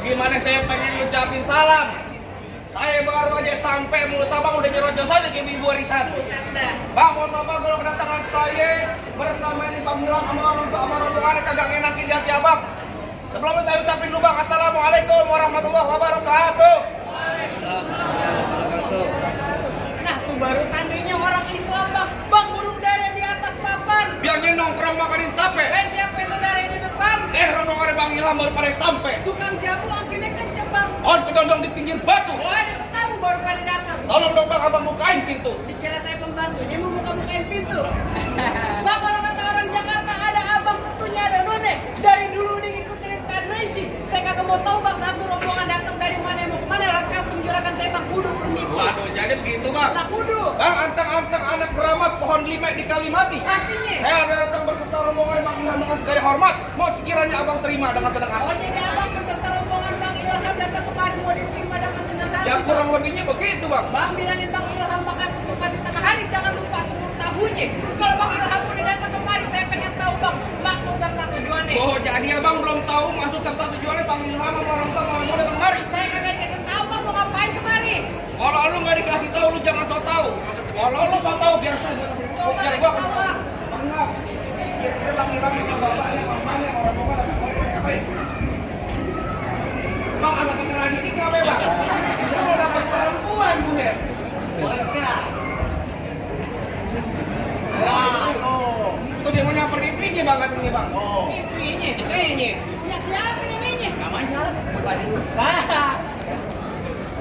Bagaimana saya pengen ngucapin salam. Saya baru aja sampai, mulut abang udah nyerocos saja ke ibu warisan. Bang, mohon maaf bang kalau kedatangan saya bersama ini panggilan sama orang tua aneh kagak ngenakin di hati abang. Sebelumnya saya ucapin dulu bang, assalamualaikum warahmatullahi wabarakatuh. Nah tuh baru tandanya orang Islam bang. Bang burung dara di atas papan. Biarnya nongkrong makanin tape. Siapa saudara di depan? Rombongan bang Ilham baru pada sampai. Tukang jamu akhirnya kenceng bang. On kedondong di pinggir batu. Oh ada tamu baru pada datang. Tolong dong bang abang bukain pintu. Dikira saya pembantunya mau buka-bukain pintu. Bang kalau kata orang Jakarta ada abang tentunya ada none. Dari dulu udah ngikutin tradisi. Saya kagak mau tahu bang satu rombongan datang dari mana mau kemana. Lewat kampung juragan saya bang kudu permisi. Waduh jadi begitu bang. Nah kudu. Bang antang-antang anak keramat pohon lima di Kalimati. Artinya? Saya datang berserta rombongan bang Ilham dengan segala hormat. Mau sekiranya abang terima dengan senang hati. Oh jadi abang beserta rombongan bang Ilham datang kemarin mau diterima dengan senang hati. Ya kurang lebihnya begitu bang. Bang bilangin bang Ilham makan ketupat di tengah hari jangan lupa 10 tahunnya. Kalau bang Ilham udah datang kemari saya pengen tahu bang maksud serta tujuannya. Oh jadi abang belum tahu maksud serta tujuannya bang Ilham sama orang tua mau datang kemari. Saya kagak dikasih tahu bang mau ngapain kemari. Kalau lu nggak dikasih tahu lu jangan so tahu. Kalau lu so tahu biar gua kasih tahu. Bang Ilham. Kira-kira bang Ilham itu bapaknya, mamanya, orang-orang datang kemari ngapain? Bang anak kecerahan ini ngapain bang? Dia mau dapat perempuan bu ya? Itu dia mau nyamper istrinya bang katanya bang. Istrinya. Istrinya. Ya siapa namanya? Namanya? Bukan.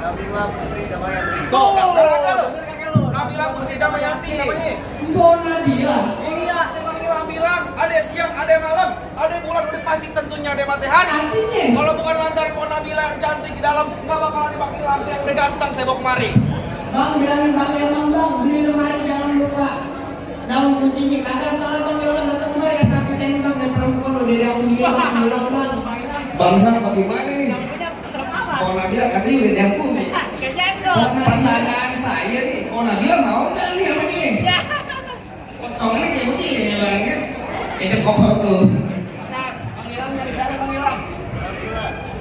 Nabila Putri Damayanti. Tuh, kakak lu. Nabila Putri Damayanti namanya. Mbok Nabila. Iya, Bang Ilham bilang ada siang, ada malam, ada bulan udah pasti tentunya ada matahari. Artinya? Kalau bukan lantar Pon Nabila yang cantik di dalam, nggak bakal ada Bang Ilham yang udah ganteng saya bawa kemari. Bang bilangin bang Ilham bang beli lemari jangan lupa daun kuncinya kagak salah bang Ilham datang kemari ya tapi saya bang dan perempuan lo dari aku bilang bang. Bang Ilham bagaimana nih? Kalau Nabila katanya udah diampun nih. Pertanyaan saya nih, kalau Nabila mau nggak nih sama dia? Potongannya kayak begini ya bang ya? Kayak kok satu. Nah, Bang Ilham dari sana Bang Ilham.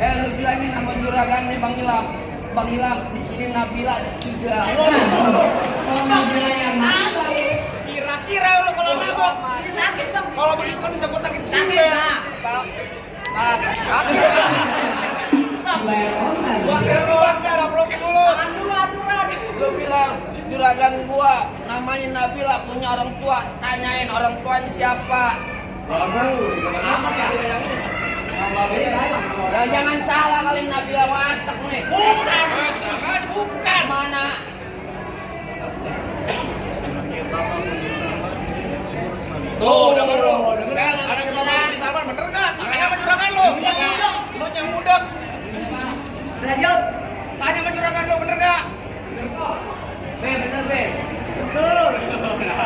Lu bilangin sama juragan nih Bang Ilham. Bang Ilham di sini Nabila ada 3. Kalau Nabila yang mana? Kira-kira lo kalau nabok, nangis bang. Kalau begitu kan bisa gue tangis sini ya. Bayar konten. Gua kira doang, nggak blokin dulu. Lu bilang juragan gua namanya Nabila punya orang tua. Tanyain orang tuanya siapa. Ya, jangan salah kali Nabila watak nih. Bukan, bukan. Mana? Tuh, denger lo. Ada kita mau di Salman, bener nggak? Tanya sama juragan lo. Lo yang muda. Tanya sama juragan lo, bener nggak? Bener, Be. Tuh, bener.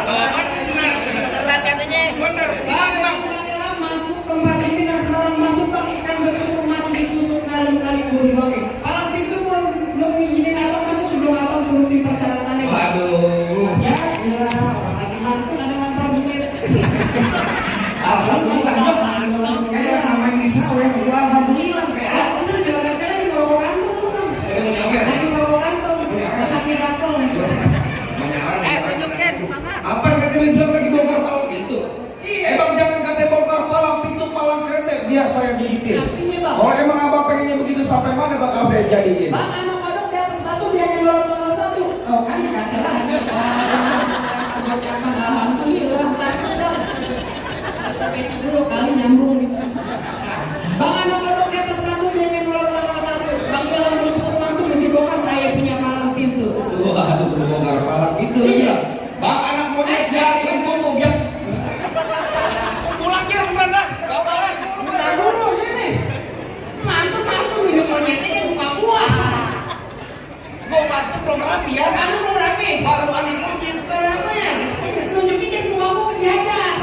Beneran katanya. Bener. Bang Ilham masuk tempat ini nggak sembarang masuk bang ikan begitu mati ditusuk kali buru bang. Palang pintu belum izinin abang masuk sebelum abang turutin persyaratannya. Waduh. Ya, gila orang lagi mantun ada ngampar duit. Alhamdulillah. Kayak namanya di sawah. Gua alhamdulillah kayak. Bener juragan saya lagi bawa kantong bang. Lagi bawa kantong. Lagi kantong. Tunjukin. Apa yang katanya bilang lagi bongkar palang pintu? Emang jangan katanya bongkar palang pintu, palang kereta biar saya gigitin. Artinya bang. Kalau emang abang pengennya begitu sampai mana bakal saya jadiin? Bang anak kodok di atas batu dia yang luar tanggal 1. Oh kan dikata lagi. Alhamdulillah. Satu peci dulu kali nyambung nih. Bang anak kodok di atas batu dia yang luar tanggal 1. Bang Ilham meliput mantu mesti bongkar saya punya palang pintu. Waduh, udah bongkar palang pintu. Iya. Bang anak monyet jari itu mau biar Pulang kira beneran dah. Gak boleh. Bentar dulu sini. Mantu minum monyetnya kan buka buah. Gua bantu belum rapi ya. Mantu belum rapi. Baru anak monyet. Baru apa ya? Nunjukin kan buka buah diajar.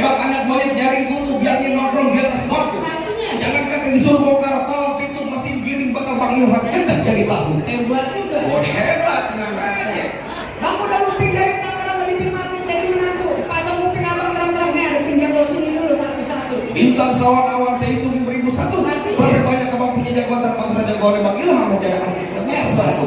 Bang anak monyet jaring kutu biangin nongkrong di atas batu. Artinya Jangan kata disuruh bongkar palang pintu mesin giring bakal Bang Ilham kencang jadi tahu. hebat juga. Oh ini hebat, tenang aja. Bang udah luping dari Tangerang ngelipin mati jadi menantu. Pasang kuping abang terang-terang nih, hadapin dia bawa sini dulu satu-satu. Bintang sawan awan sehitung 1001. Artinya? Berapa banyak abang punya jagoan terpaksa jagoan Bang Ilham menjadikan satu.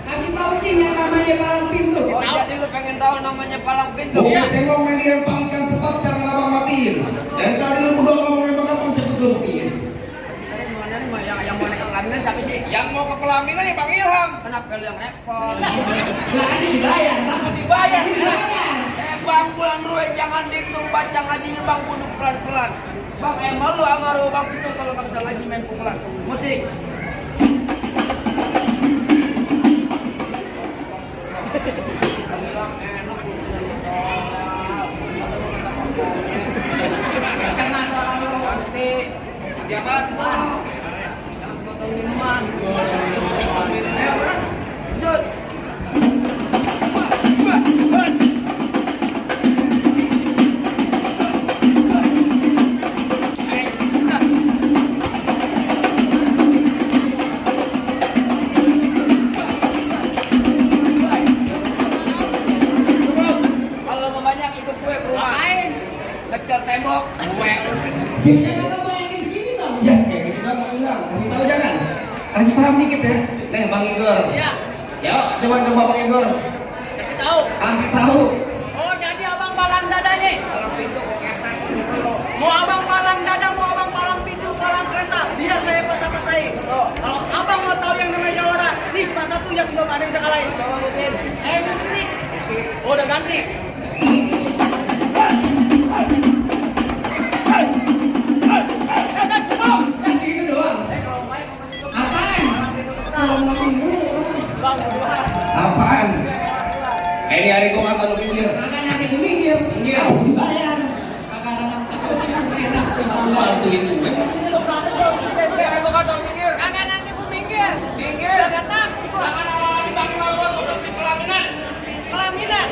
Kasih tahu Cing yang namanya palang pintu. Oh, jadi lu pengen tahu namanya palang pintu? Bukan cengong main yang pangkan sepat jangan abang matiin. Dari tadi lu berdua ngomong abang cepet lu buktiin. Ini mah yang mau naik ke pelaminan siapa sih? Yang mau ke pelaminan ya Bang Ilham. Kenapa lu yang repot? Lah ini dibayar, Bang. Dibayar. Dibayar. Bang bulan ruwe jangan diktum baca ngajinya bang kudu pelan-pelan. Bang emang lu ngaruh bang itu kalau nggak bisa ngaji main pukulan. Musik. Bilang enak Jangan orang lu. nanti Siapa? yang sebotol minuman. Dut. Kalau mau banyak ikut gue ke rumah. Lecer tembok. Gue. Punya kagak bayangin begini, Bang. Ya kayak gitu dong Bang Ilham. Kasih tahu jangan. Kasih paham dikit ya. Nih Bang Igor. Iya. Yuk coba Bang Igor. Kasih tahu. Kasih tahu. Oh jadi abang palang dadanya. Palang pintu kok kepek. Mau abang palang dada, mau abang palang pintu, palang kereta. Biar saya pasang-pasang. Oh. Kalau abang mau tahu yang namanya jawara, nih pas satu yang belum ada yang bisa kalahin. Coba mungkin. Saya musri. Oh udah ganti. Kasih itu doang. Apaan? Promosi dulu. Bang, Apaan? Ini hari gua kata lu pinggir. Kagak nanti gue minggir. Minggir. Dibayar. Kagak ada takut enak. Lu bantuin gue. Yang lu kata minggir. Kagak nanti gue minggir. Minggir. Kagak takut gua. Bang Ilham udah di pelaminan. Pelaminan.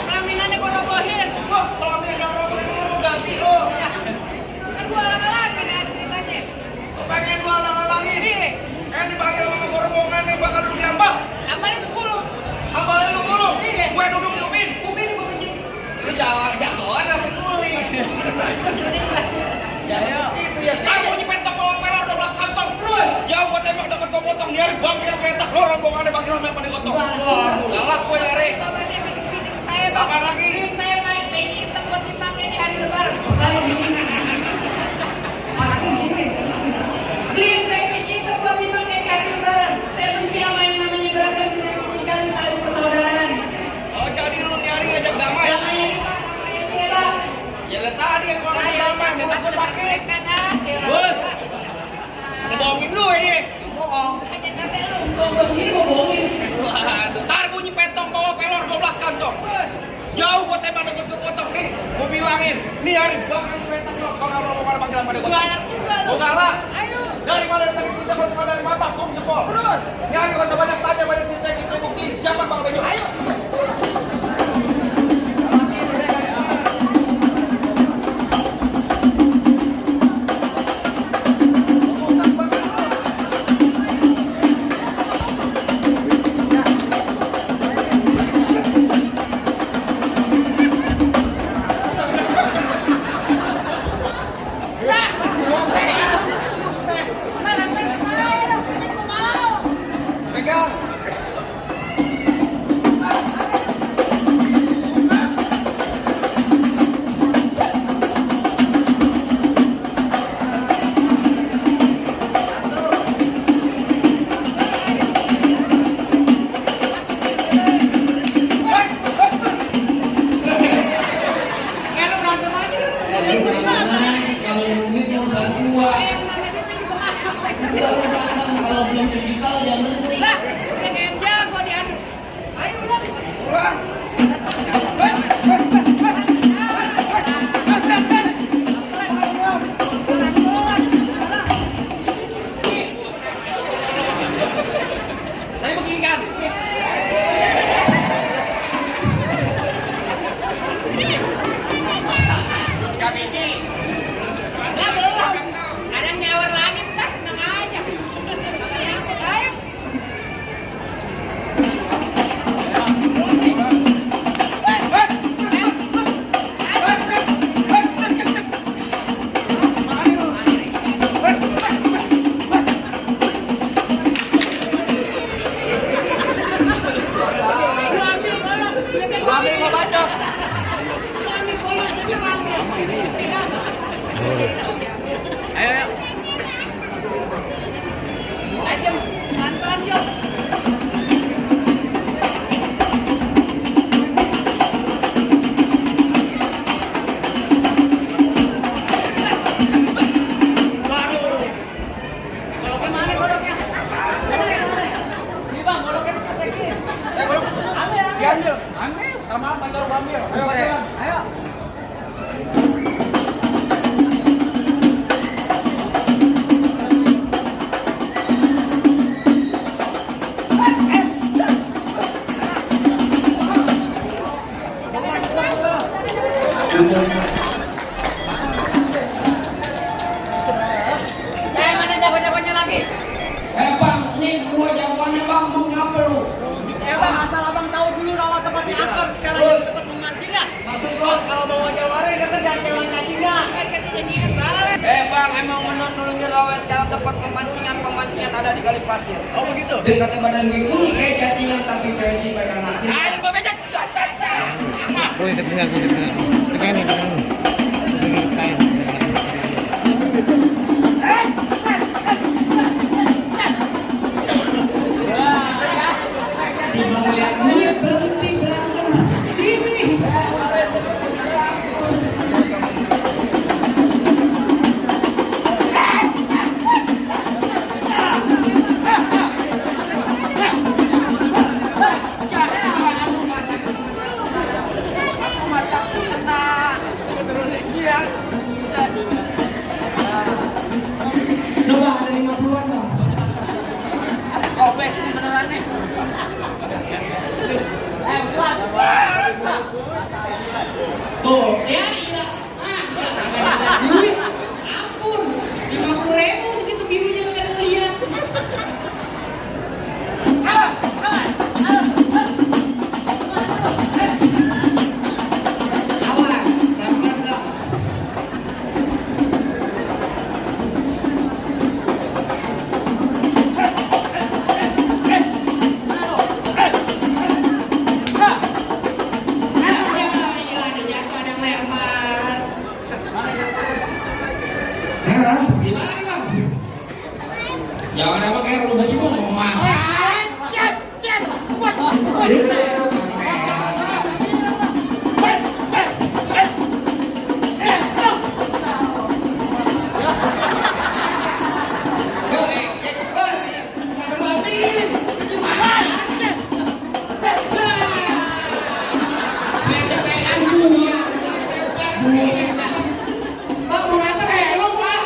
Pelaminannya gua robohin. Wah, pelaminan yang lu ganti lu. Kan gua alang-alangin ya ceritanya. Pengen lu alang-alangin. Ini, Dipanggil sama rombongan yang bakal lu diambal. ambalin 10. Ambalin lu mulu. Iya. Gue duduk di upin. Kuping gua kencing. Lu jagoan apa kuli? Ayo. Itu ya. Tahu bunyi petok bawa pelar 12 kantong. Terus jauh gua tembak dekat gua potong nyari bangkir petak lo rombongannya Bang Ilham yang pada gotong. Galak gue nyari. Bapak saya bisik-bisik ke saya, Bang. Apa lagi? Beliin saya main peci hitam buat dipakai di hari lebaran. Kalau di sini. Di sini. Beliin saya peci hitam buat dipakai di hari lebaran. Saya benci sama yang namanya beragam dan tinggalin tali persaudaraan. Oh jadi lu nyari ngajak damai. Namanya di Pak, namanya dia, Bang. Ya lihat tadi yang gua ngajak damai, mulut gua sakit. Bos. Ngebohongin lu ini. Bohong. Hanya kata lu, gua sendiri mau bohongin. Waduh, tar bunyi petok bawa pelor 12 kantong. Bos. Jauh gua tembak dekat gua potong. Nih, gua bilangin, nih hari bangkir petak lo bakal rombongan Bang Ilham pada gotong. Galak juga lu. Gua galak. Ayo. Dari mana datang kita kalau bukan dari mata, kum jempol. Terus. Nyari gak usah banyak tanya, banyak kita buktiin siapa Bang Bejo. Ayo. Pegang. Kalau berantem aja lu. Kalau duit urusan gua. Yang namanya duit juga mahal. Udah lu berantem kalau belum sejuta lu jangan berhenti. Lah, udah kayak jago diadu. Ayo ulang. Pulang. Tadi begini kan. Ayo. Ayo, pelan-pelan yuk. Goloknya mana goloknya? Ini bang, goloknya dipatahin. Diambil. Ambil. Tamal pacar ambil. Ayo, ayo. Ayo. Jangan mana jago-jagonya lagi. Bang, nih gua jawabannya bang, mau ngapa lu? Bang, asal abang tahu dulu rawa tempatnya akar sekarang jadi tempat pemancingan. Maksud gua kalau bawa jawara ya kan jangan ceweknya singa. Bang, emang menurut dulunya rawa sekarang tempat pemancingan ada di Kali Pasir. Oh begitu? Dekat badan gue kurus kayak cacingan tapi cewek sih pegang hasil. Ayo gua becek. Boleh terdengar. Tekan nih, tekan. Kain. Tiba ngeliat duit berhenti berantem. Sini. Coba ada 50-an bang. Kopes ini beneran nih. Tuh, ya iya. Duit. Ampun. 50.000 segitu birunya kagak ada ngeliat. Awas, pelan-pelan dong. Ya, ada jatuh, ada yang lempar. Heran, gimana nih bang? Jangan apa kayak lu semua. Bang, mau nganter ya? Lo pulang.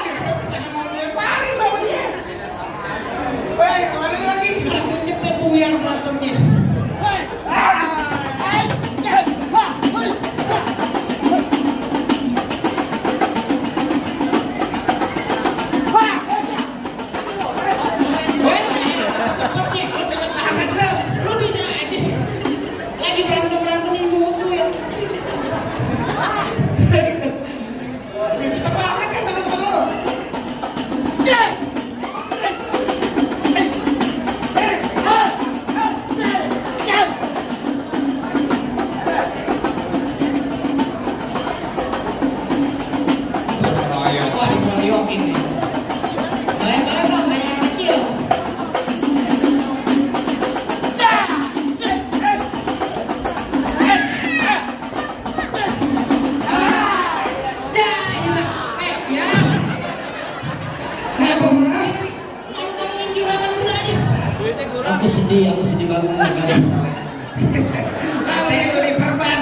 Berantem cepet buyar berantemnya. Cepetnya, lo cepet banget lo. Lo bisa aja. Lagi berantem yang duit. Cepet banget kan tangan lo. Wah, dikeroyokin nih. Baik-baik bang, banyak yang kecil. Ya, hilang. Ya. Malu-maluin juragan muda aja. Aku sedih banget gak ada yang sampai. Nanti lu diperban.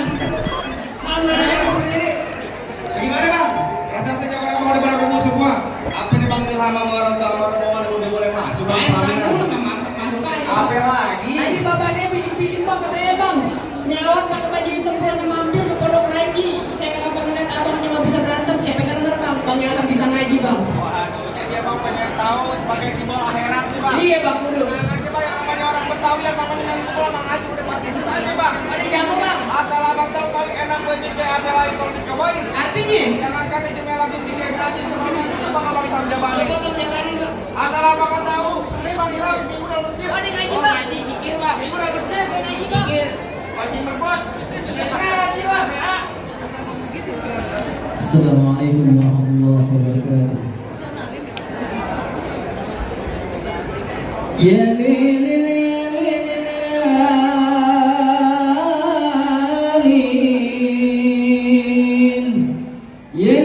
Gimana bang? Rasa saja orang mau pada kumpul semua. Apa nih bang Ilham sama orang tua sama rombongan udah boleh masuk bang? Masuk aja. Apa lagi? Tadi bapak saya bisik-bisik bang ke saya bang. Nyelawat pakai baju hitam pulang ke mampir di pondok ngaji. Saya kagak pengen lihat abang cuma bisa berantem. Saya pengen denger bang. Bang Ilham bisa ngaji bang. Waduh, jadi abang pengen tahu sebagai simbol akhirat sih bang. Iya bang, kudu. Tenang aja bang, yang namanya orang Betawi yang namanya yang pukul Mang Haji udah pasti bisa aja bang. Ada jago bang. Asal abang tahu paling enak buat juga ada lagi kalau dikobain. Artinya? Jangan kata cuma lagi sikit ngaji semuanya itu bang abang tahu jabanin. Coba bang jabarin bang. Asal abang tahu, ini bang Ilham minggu dalam masjid. Oh, ada ngaji bang. Ngaji jikir bang. Minggu dalam masjid, Ngaji bang. jikir. Wajib berbuat. Ngaji lah ya. Assalamualaikum warahmatullahi wabarakatuh. Ya lil ya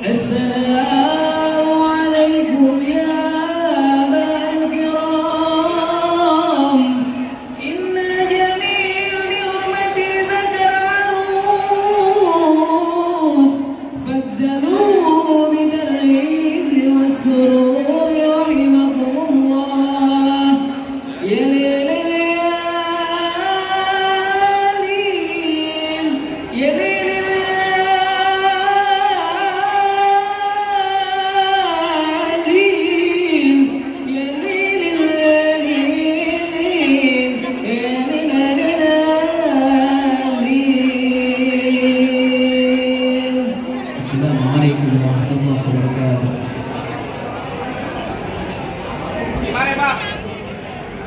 Assalamualaikum ya abal kiram. Inna jamil bi hurmati zakar arus. Faddalu bi darriz was surur rahimakumullah. Ya lilin ya Assalamualaikum warahmatullahi wabarakatuh. Gimana Bang?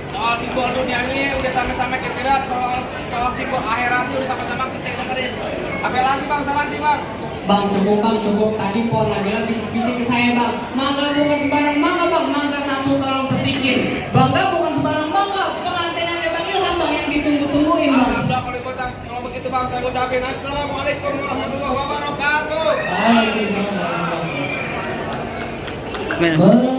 Soal simbol dunia ini udah sama-sama kita lihat, soal simbol akhirat itu udah sama-sama kita dengerin. Apa lagi Bang, saranti Bang? Bang, cukup. Tadi Pona bilang bisik-bisik ke saya Bang. Mangga bukan sembarang mangga Bang, mangga satu tolong petikin. Bangga bukan sembarang mangga, pengantinnya Bang Ilham Bang yang ditunggu-tungguin Bang. Alhamdulillah kalau begitu Bang, saya ucapin Assalamualaikum warahmatullahi wabarakatuh. Waalaikumsalam warahmatullahi wabarakatuh.